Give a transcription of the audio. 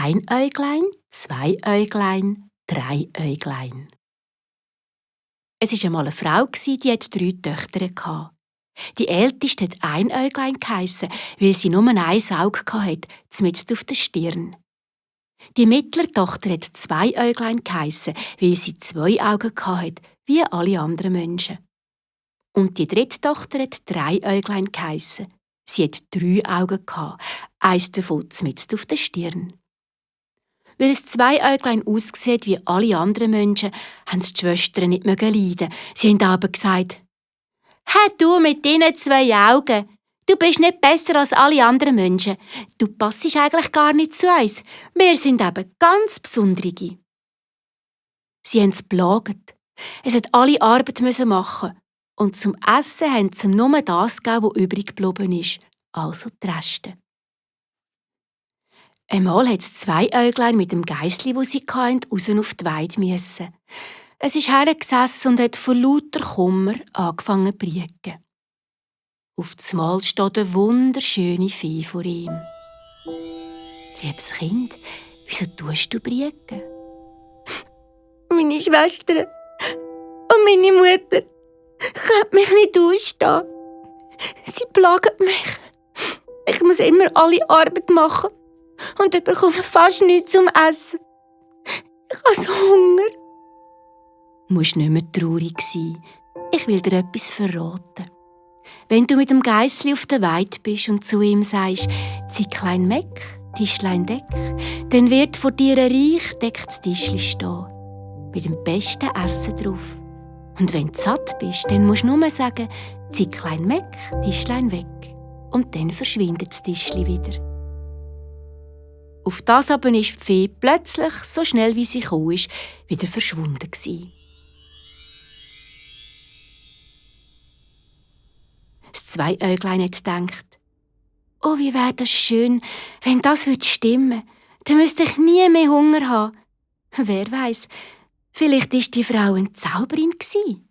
Ein Äuglein, 2 Äuglein, 3 Äuglein. Es war einmal eine Frau, die hatte 3 Töchter. Die älteste hat ein Äuglein geheissen, weil sie nur ein Auge hatte, zmitzt auf der Stirn. Die mittlere Tochter hat 2 Äuglein geheissen, weil sie 2 Augen hatte, wie alle anderen Menschen. Und die dritte Tochter hat 3 Äuglein geheissen. Sie hat 3 Augen, eins davon zmitzt auf der Stirn. Weil es 2 Äuglein aussieht wie alle anderen Menschen, haben die Schwestern nicht leiden. Sie haben aber gesagt: «Hey, du mit deinen 2 Augen, du bist nicht besser als alle anderen Menschen. Du passest eigentlich gar nicht zu uns. Wir sind eben ganz Besondere.» Sie haben es geplagt. Es hat alle Arbeit machen. Und zum Essen haben sie ihm nur das gegeben, was übrig geblieben ist, also die Reste. Einmal hat es 2 Äuglein mit dem Geissli, das sie hatten, raus auf die Weide müssen. Es ist hergesessen und hat vor lauter Kummer angefangen zu brieken. Auf einmal steht eine wunderschöne Fee vor ihm. «Liebes Kind, wieso tust du brieken?» «Meine Schwestern und meine Mutter können mich nicht ausstehen. Sie plagen mich. Ich muss immer alle Arbeit machen und bekomme fast nichts zum Essen. Ich habe so Hunger.» Du musst nicht mehr traurig sein. Ich will dir etwas verraten. Wenn du mit dem Geissli auf der Weide bist und zu ihm sagst: «Zicklein Meck, Tischlein deck», dann wird vor dir ein reich decktes Tischli stehen, mit dem besten Essen drauf. Und wenn du satt bist, dann musst du nur sagen: «Zicklein Meck, Tischlein weg». Und dann verschwindet das Tischli wieder. Auf das aber ist die Fee plötzlich, so schnell wie sie gekommen ist, wieder verschwunden gewesen. Das 2 Äuglein hat gedacht: «Oh, wie wäre das schön, wenn das stimmen würde. Dann müsste ich nie mehr Hunger haben. Wer weiß, vielleicht war die Frau eine Zauberin gewesen.»